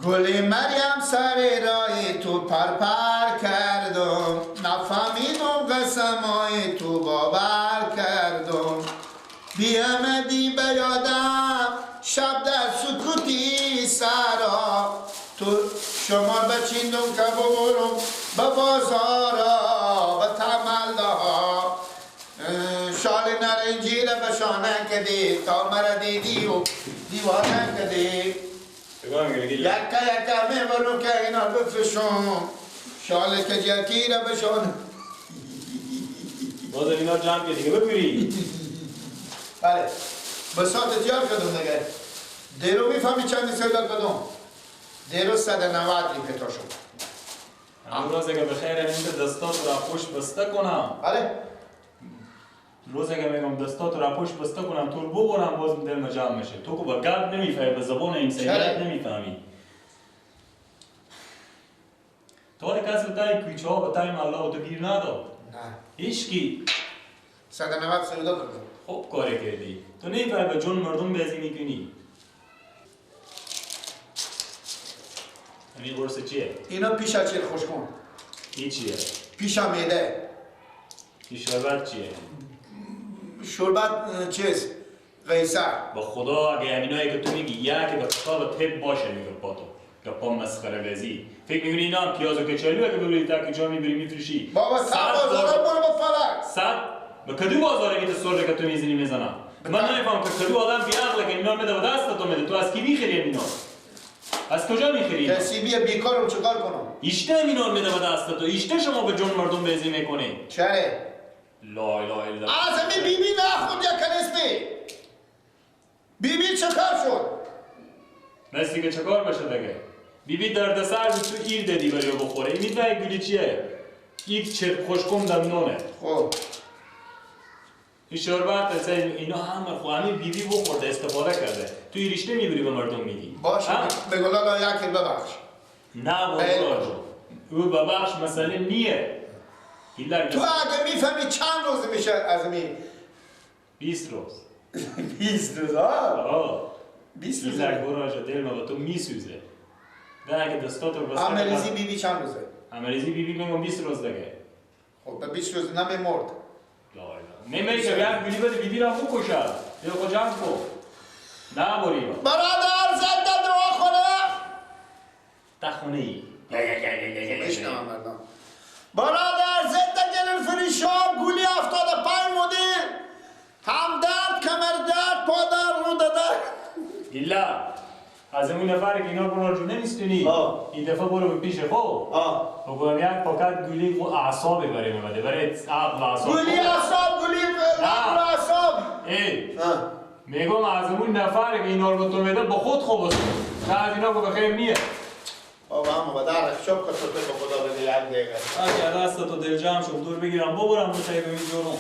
گل مریم سر رای تو پرپر کردم، نفهمیدم قسمای تو باور کردم. بیامدی به یادم شب در سکوتی سرا، تو شما بچیندم که ببرم به بازارا به تملاها. شال نارنجی را به شانه کدی تا مرا دیدی و دیوانه کدی. یکا یکا میبرم که اینا بفشم، شال کجکی را به شانه. باز اینا جمع که دیگه ببری. بله بساط تیار کدوم دیگه. دیرو میفهمی چند سیدار کدوم؟ دیرو 190 ریپتا شد. روز اگه بخیر این دستات را پشت بسته کنم. بله روز اگه میگم دستات را پشت بسته کنم تو رو ببرم باز دل جمع میشه. تو که با گپ نمیفهمی، به زبان این سیدت نمیفهمی. تو کسی تای کوچه ها به تای ملا تو گیر نداد. نه هیچکی. 190 سیدار کدوم. خوب کاری کردی. تو نمیفهمی به جون مردم بازی میکنی. این قرص چیه؟ اینا پیشا چیه خوش کن. این چیه؟ پیشا میده. این شربت چیه؟ شربت چیز؟ قیصر. با خدا اگه همینایی که تو میگی یکی به کتاب طب باشه میگه پا تو. گپا مسخره بازی. فکر میکنی اینا هم پیاز و کچالو اگه ببری تا کجا میبری میفروشی؟ بابا صد بازار برو به فلک. صد به کدوم بازار میته سرده که تو میزنی میزنم؟ من نمیفهمم که کدوم آدم بی عقله که اینا میده به دست تو میده. تو از کی میخری اینا؟ از کجا میخری؟ کسی بیا بیکارم چیکار کنم؟ ایشته اینا میده به دست تو. ایشته شما به جون مردم بازی میکنی. چرا؟ لا اله الا الله. از می بی بی نخورد یا کنستی. بی بی چه کار شد؟ مثلی که چه کار بشه دیگه؟ بی بی دردسر بود تو ایر دادی برای بخوره. این میدونی گولی چیه؟ یک چرب خوشکم دندونه. خب این شربت اینا همه خو همین بی بی بخورده استفاده کرده. تو این ریشته میبری به مردم میدی. باشه به گلالا یکی ببخش. نه بابا او ببخش مسئله نیه. تو اگه میفهمی چند روز میشه از می 20 روز. 20 روز ها؟ 20 روز. گوراجا دل ما با تو میسوزه. ده اگه دستات رو بسته. امریزی بی بی چند روزه؟ امریزی بی بی میگم 20 روز دیگه. خب به 20 روز نمیمرد. لا اله. نمیشه که بیان گولی بده بی بی را بکشد. دل خود جمع کن. نه بری. برادر زد دعا خونه. تا خونه ای. بشنوم مردم. برادر زد گلن فریشا گولی 75 مدل هم درد کمر درد پا درد رو درد. ایلا از اون نفر که اینا برو جو نمیستونی این دفعه برو به پیش خو بگم یک پاکت گولی خو اعصاب برای میبده برای عقل اعصاب گولی اعصاب گولی عقل اعصاب. ای میگم از اون نفر که اینا رو تو میده با خود خو بس نه از اینا به خیر نیه. بابا هم با در شب که تو به خدا بده یک دقیقه. اگه دست تو دل جمع شد دور بگیرم ببرم بوسه به میجورم.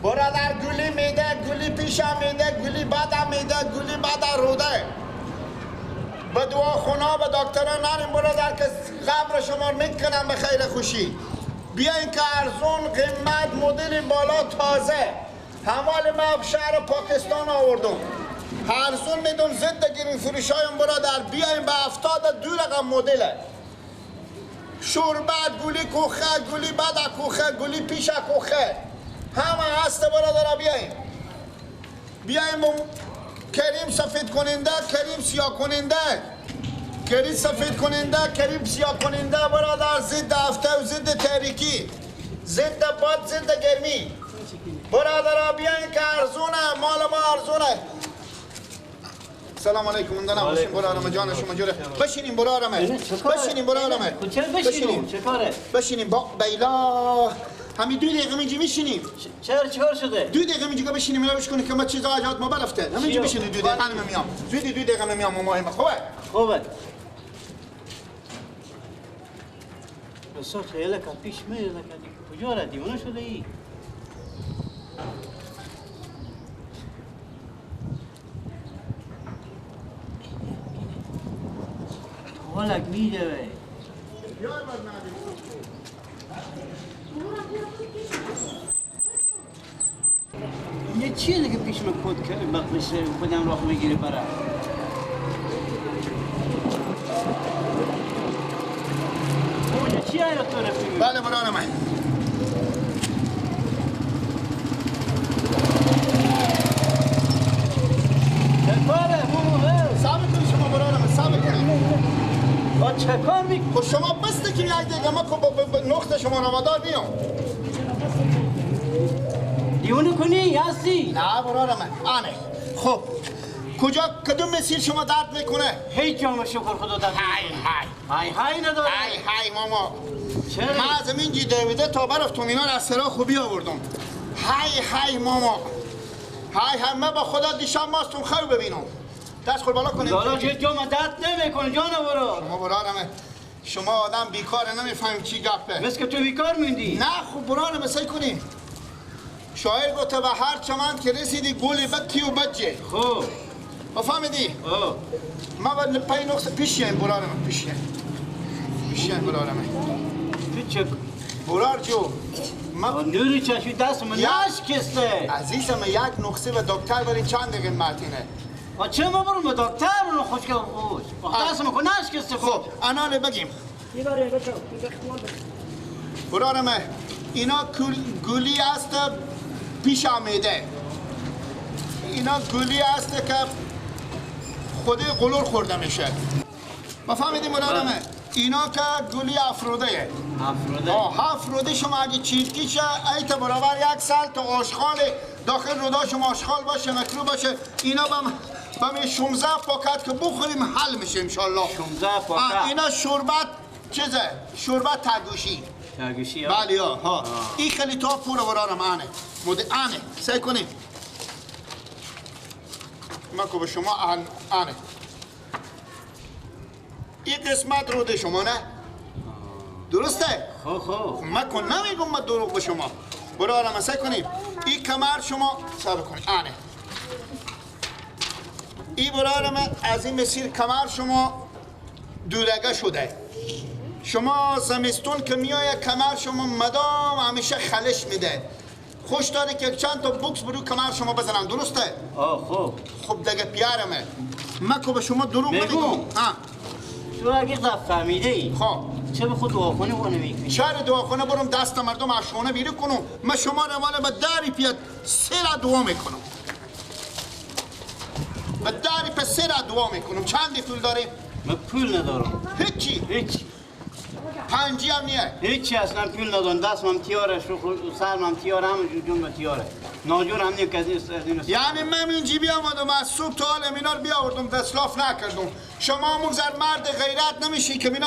برادر گولی میده گولی پیشم میده گولی بعدم میده گولی بعد روده. به دواخونا به دکترا نریم برادر که قبر شما میکنم به خیر خوشی. بیاین که ارزون قیمت مدل بالا تازه. حمال ما شهر پاکستان آوردم. ارزون میدم ضد گرون فروشایم برادر. بیاین به 72 رقم مدله. شربت گولی کوخه گولی بعد کوخه گولی پیش کوخه همه هست برادر. بیاین بیاین کریم سفید کننده کریم سیاه کننده کریم سفید کننده کریم سیاه کننده برادر. ضد هفته و ضد تاریکی ضد باد ضد گرمی برادر. بیاین که ارزونه مال ما ارزونه. سلام علیکم. دارم بشین برادرم جان شما جوره. بشینیم برادرم. بشینیم برادرم. بشینیم چه کاره؟ بشینیم با بیلا همین 2 دقیقه اینجا میشینیم. چرا چیکار شده؟ 2 دقیقه اینجا بشینیم اینا بشکنیم که ما چیزا عجات ما برفته. همینجا بشینیم 2 دقیقه من میام. زودی 2 دقیقه میام ما خوبه؟ خوبه. بسا خیلی که پیش میره که کجا را دیوانه شده ای؟ حالک میده. یه چیه دیگه پیش من کد که خودم راه میگیره برای چی حیرت تو رفتی؟ بله برادر من. صبر کنید شما برادر من، صبر کنید. چه کار میکنی؟ خب شما بسته که یک دقیقه ما نقطه شما رو مدار بیام. دیوونه کنی هستی؟ نه برادر من، آنه. خب کجا کدوم مسیر شما درد میکنه؟ هیچ جا شکر خدا درد. های های های های نداره. های های ماما. چرا؟ من از این جیده تا برفتم اینا رو از سرا خوبی آوردم. های های ماما. های های من با خدا دیشب ماستون خیر ببینم. دست خود بالا کنید. لالا چه جا من درد نمیکنه جان برو. شما برادرم، شما آدم بیکاره نمیفهمیم چی گپه. مثل که تو بیکار موندی. نه خب برادرم سعی کنیم. شاعر گفته به هر چمن که رسیدی گلی بکی و بجه. خب بفهمیدی؟ ما باید پای نقطه پیش یایم برادرم، پیش یایم. پیش یایم برادرم. تو چه؟ برار جو ما نوری چشمی دست من نشکسته. عزیزم یک نقطه به دکتر برین چند دقیقه متینه. چه ما برم به دکتر برم خوش خوش. دست من نشکسته. خب انانه بگیم. برادرم اینا گولی است پیش آمده. اینا گولی است که خود قلور خورده میشه. ما فهمیدیم برادرم؟ اینا که گولی افروده. افروده. افروده شما اگه چیرکی شه ایت برابر یک سال تا آشغال داخل رودا شما آشغال باشه مکرو باشه اینا بم 16 پاکت که بخوریم حل میشه انشالله. 16 پاکت. اینا شربت چیزه؟ شربت تگوشی. تگوشی. بله ها. این خیلی تا پور برادرم آنه. مده آنه. سعی کنیم. ما که به شما آنه. این قسمت روده شما نه؟ درسته؟ خب خب. ما که نمیگم ما دروغ به شما. برادرم سعی کنیم. این کمر شما صبر کنید. آنه. این برادرم از این مسیر کمر شما دورگه شده. شما زمستون که میایه کمر شما مدام همیشه خلش میده. خوش داره که چند تا بوکس برو کمر شما بزنن، درسته؟ خب خب دیگه پیارمه. من که به شما دروغ نمیگم. تو اگه فهمیده ای خب چه به خود دعاخونه برو نمیکنی؟ چرا دعاخونه برم دست مردم از شونه بیرون کنم؟ من شما رو به دری پیاد سه را دعا میکنم. به دری پس سه را دعا میکنم. چند پول داری؟ من پول ندارم. هیچی؟ هیچی. پنجی هم نیه؟ هیچی اصلا پول ندارم. دستم تیاره، سرم تیاره، همه جون تیاره. ناجور هم نیم که از این یعنی من اینجی بیامدم از صبح تا حال اینا رو بیاوردم دستلاف نکردم. شما مگذر مرد غیرت نمیشی که اینا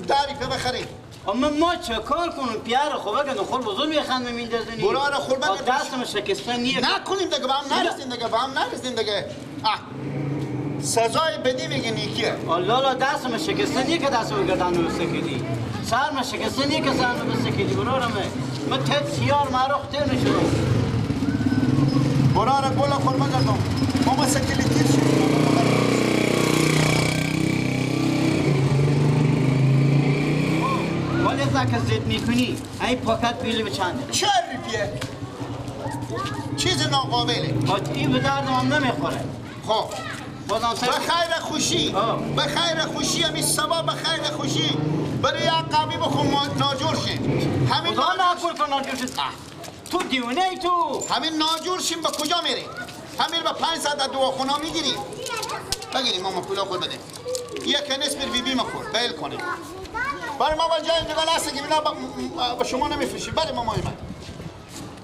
دری که بخری. اما ما چه کار کنم پیار خوبه که نخور بزرگ میخندم میندازنی. برار خوربه دستم شکسته نیه. نکنیم دیگه به هم نرسیم دیگه به هم نرسیم دیگه. سزای بدی میگه نیکیه. لالا دستم شکسته نیه که دستم گردن بسکیدی. سرم شکسته نیه که سرم بسکیدی برارمه. من تت تیار معروف تر نشدم. برار گل خورما گردم. ماما سکلی تیر شد. ولی که زد میکنی این پاکت بیلی به چنده؟ چه ریپیه؟ چیز ناقابله. این به دردم هم نمیخوره. خب به خیر خوشی، به خیر خوشی همین سبا به خیر خوشی برای یک قوی بخون ناجور شیم. همین خدا ناجور کن ناجور شد. تو دیونه ای تو. همین ناجور شیم به کجا میریم؟ همین به 500 از دواخونا میگیریم. بگیریم ماما پولا خود بده. یک نصف بی بی مخور بیل کنیم. برای ما با جای دیگه هست که اینا با شما نمیفروشیم. برای مامای من.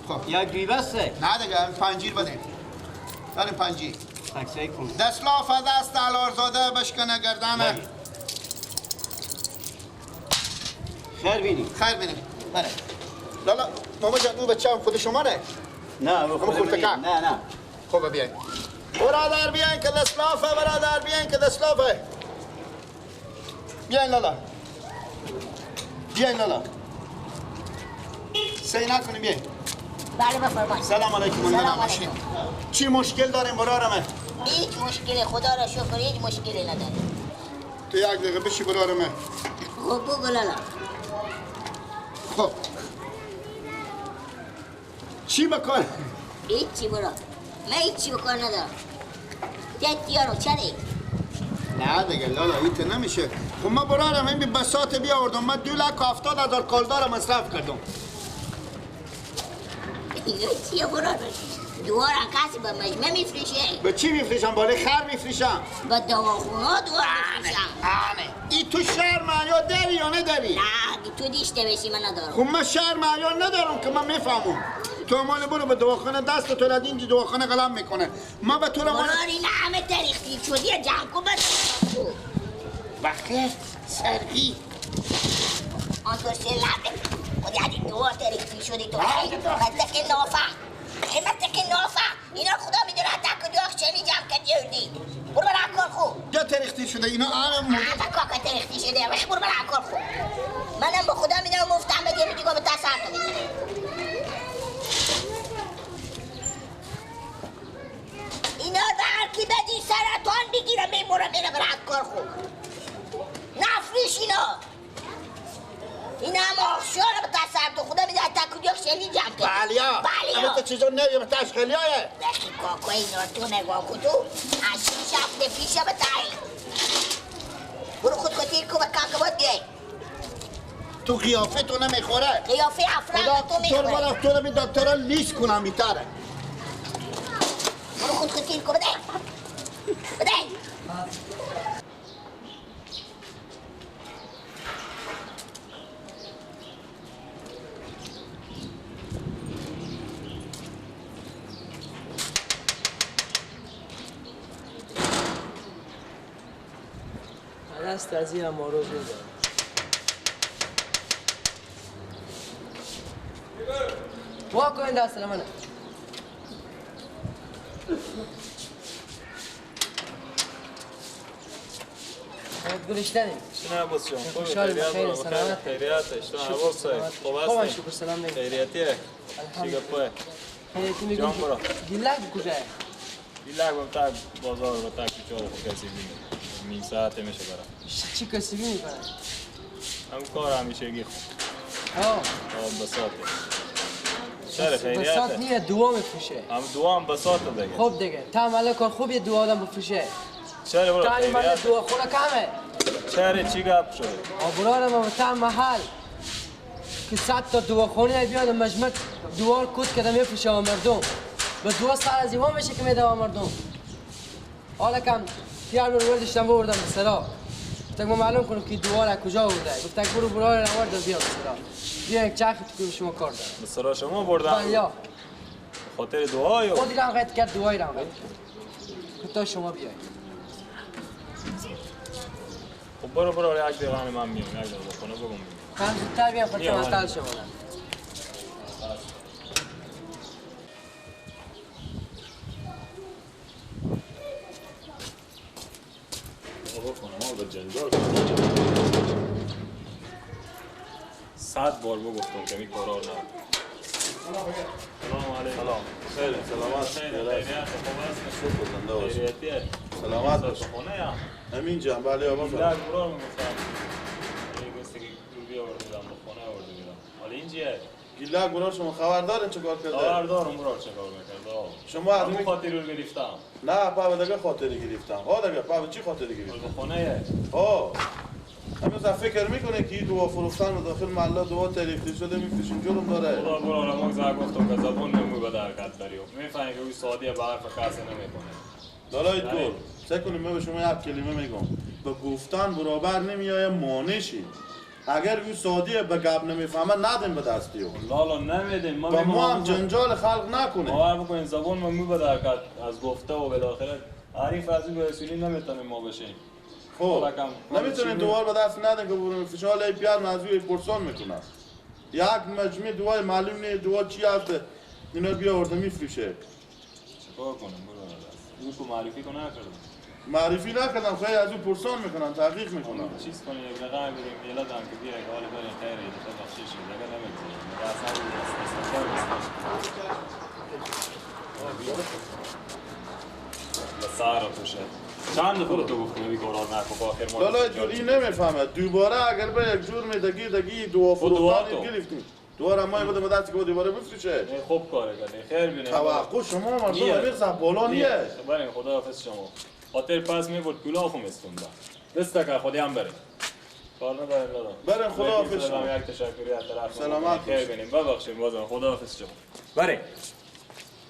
خب یک بی بسه. نه دیگه پنجیر بده. بریم پنجیر. دستلاف دست علارزاده بشکنه گردنه. خیر بینی. خیر بینی. بله. لالا ماما جان او بچه هم خود شما نه؟ نه خود نه نه. خب بیاین. برادر بیاین که دستلافه، برادر بیاین که دستلافه. بیاین لالا. بیاین لالا. سی نکنیم بیاین. بله بفرمایید. سلام علیکم. سلام علیکم. چی مشکل داریم برادرم؟ هیچ مشکلی خدا را شکر هیچ مشکلی نداریم. تو یک دقیقه بشی برادرم. خب بگو لالا. خب چی بکن؟ هیچی برا. من هیچی بکن ندارم. تیارو چرا؟ نه دیگه لالا ایت نمیشه. خب من برارم این بساط بیاوردم، من 2,70,000 کالدار مصرف کردم. اینا چیه برادر؟ دوار کسی به مجمع میفروشه؟ به چی میفروشم؟ بالای خر میفروشم؟ به دواخونه دوار میفروشم. آنه ای تو شهر معیا داری یا نداری؟ نه تو دیشته بشی من ندارم. خب من شهر معیا ندارم که من میفهمم. تو مال برو به دواخانه دست تو رد اینجا دواخانه قلم میکنه. من به تو رو برار این همه تریختی شدی جمع کن بس. بخیر سرقی آن تو سلابه خودی عدی دوار تریختی شدی تو متک نافع متک نافع اینا خدا میدونه تک و دوخ چلی جمع کردی اردی. برو برای کار خوب. جا تریختی شده اینا آره مورد کاکا تریختی شده. برو برای کار خوب. منم به خدا میدونم مفتم بگه میگه به تسر تو میدونم. اینا به هر کی بدی سرطان بگیرم میمورم میره برای کار خوب. نفریش اینا. اینا هم آخشار به تصر تو خدا میده تک و یک شلی جمع کرد. بلیا بلیا اما تو چیزا نویم تشخیلی های بخی کاکا اینا تو نگاه کن تو از 6 هفته پیشه به تایی. برو خود خودی کو به کاکا باید بیای. تو قیافه تو نمیخوره. قیافه افراد تو میخوره. تو رو به دکترا لیس کنم بیتره. برو خود خودی کو بده بده. دست از این هم آروز ندارم. وا کن دست منه. گلشتنیم. شنو عباس جان، خوشحال بخیر سلامت. خیریت شنو عباس صاحب، خوب هستی؟ خوب شکر سلام میگم. خیریتیه؟ چی گپه؟ خیریتی میگم. گیلک کجاه؟ گیلک با بازار با تا کوچه خود کسی نیم ساعت میشه برم. چی کسبی میکنه؟ هم کار همیشگی خوب. آه. بساطه. چرا خیریته؟ بساط نیه دوا میفروشه. هم دوا هم بساطه دیگه. خوب دیگه. تا عمل کار خوب یه دوا آدم بفروشه. چرا برو؟ تا من دوا خونه کمه. چرا چی گپ شد؟ برارم ما تا محل که 100 تا دواخونه بیاد مجمع دوار کد کردم میفروشه مردم. به دوا سر از ایوان میشه که میده مردم. حالا کم پیار رو برداشتم بردم به سرا. گفتم ما معلوم کنم که دوار از کجا آورده. گفتم برو برو آورد بیا به سرا. بیا یک چرخ تو شما کار دارم. به سرا شما بردم؟ بله. خاطر دعای خود رام قید کرد دعای رام قید کرد. تا شما بیای. خب برو برو یک دقیقه من میام یک دقیقه خونه بگم. هم زودتر بیام خاطر معطل شما. 100 بار بگفتم که این کارا رو نکن. سلام علیکم. سلام. خیلی سلامت. خیریت خوب است؟ شکر زنده باشی. خیریتیه. سلامت باش. خونه یا؟ همینجا بله آقا. گیلک برو میگفتم. یه گفت که دور بیاورده بودم به خونه آورده بودم. حالا اینجیه. گیلک برو شما خبر دارین چه کار کرده؟ خبر دارم برو چه کار میکرده. شما از اون خاطر رو گرفتم. نه پا دیگه خاطری گرفتم. ها دیگه پا چی خاطری گرفتم؟ خونه. ها. هنوز فکر میکنه که دوا فروختن و داخل محله دوا تریختی شده میفروشیم جرم داره. خدا برو ما زنگ گفتم که زبون نمو به درکت بریو. میفهمی که او سادیه به حرف کسی نمیکنه. لالای گل سعی کنیم من به شما یک کلمه میگم. به گفتن برابر نمیآید مانعشی. اگر او سادیه به گپ نمیفهمه ندیم به دستی او. لالا نمیدیم. ما ما هم جنجال خلق نکنیم. باور بکنین زبون مو به درکت از گفته و بالاخره حریف از او به اصولی نمیتونیم ما بشیم. خب نمیتونین دوار به دست ندین که برون فشال پیار مزوی پرسان میکنه. یک مجموعه دوای معلوم نیست دوا چی هست اینا بیا آورده میفروشه. چیکار کنم برو دست او کو معرفی کنه نکردم. معرفی نکردم خیلی از او پرسان میکنن تحقیق میکنن. چیز کنیم یک رقم بریم یلا دم که بیا حال بریم خیر ایده بخشش دیگه نمیگذاریم. دیگه اصلا استفاده سارا توشه. چند دفعه تو گفتم این کارا نکن با آخر ما لالا جوری نمیفهمه دوباره اگر به یک جور میدگی دگی دوا فروختن گرفتیم دوباره ما بودم دست که دوباره بفروشه. خوب کاره کردی خیر بینه. توقع شما مردم امیر بالا نیه. بریم خدا حافظ شما. خاطر پس میبرد پولا خو میستونده. دست که خودی هم بریم. کار نداریم دادم. بریم خدا حافظ شما. یک تشکری از طرف سلامت خیر بینیم. ببخشید بازم خدا حافظ شما. بریم.